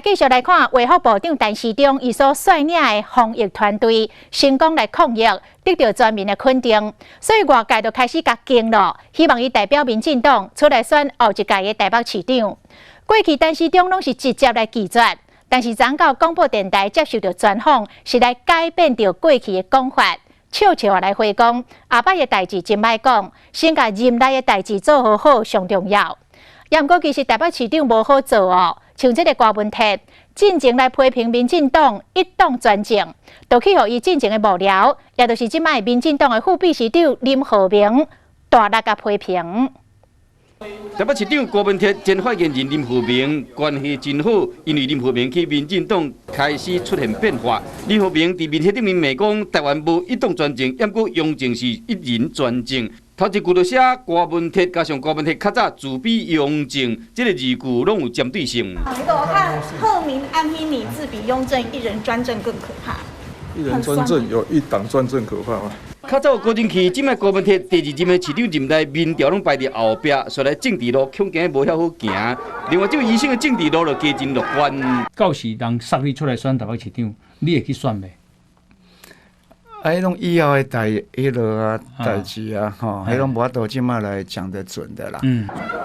繼續來看衛福部長陳時中，伊所率領的防疫團隊成功來抗疫，得到全民的肯定，所以外界就開始共競咯，希望伊代表民進黨出來選後一屆的台北市長。過去陳時中攏是直接來拒絕，但是昨到廣播電臺接受著專訪，是來改變著過去的講法，笑笑來回講，後擺的代誌真歹講，先共任內的代誌做好好上重要。也毋過其實台北市長無好做哦，像這个郭文鐵進前來批評民進黨一黨專政，就去予伊進前的幕僚，也就是這擺民進黨的副秘書長林鶴明大力共批評。台北市長郭文鐵前發言人林鶴明關係真好，因為林鶴明去民進黨開始出現變化。林鶴明佇面冊頂面罵講，台灣無一黨專政，毋過雍正是一人專政。頭一句就寫郭文鐵，加上郭文鐵較早自比雍正，這个字句攏有針對性。我看鶴明暗批你自比雍正一人專政更可怕。一人專政有一黨專政可怕嗎？較早郭進去，這擺郭文鐵第二任的市長任內，民調攏排佇後壁，所來政治路恐驚無遐好行。另外，這位醫生的政治路就加真樂觀。到時人殺你出來選台北市長，你會去選袂？啊，彼攏以後的代，彼落啊代誌啊，吼，彼攏無法度這擺來講得準的啦。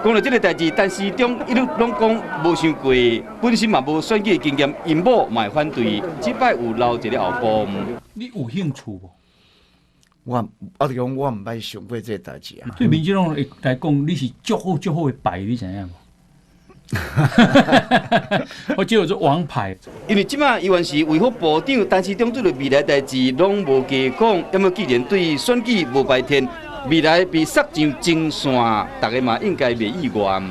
講著這个代誌，陳時中一路攏講無想過，本身嘛無選舉經驗，𪜶某嘛會反對，這擺有留一个後步。你有興趣無？我就講我毋捌想過這个代誌啊。對民進黨來講，你是足好足好的牌，你知影無？我叫做王牌。因為這擺伊原是衛福部長，陳時中對未來代誌攏無加講。毋過既然對選舉無排天，未來被殺上前線，大家嘛應該袂意外。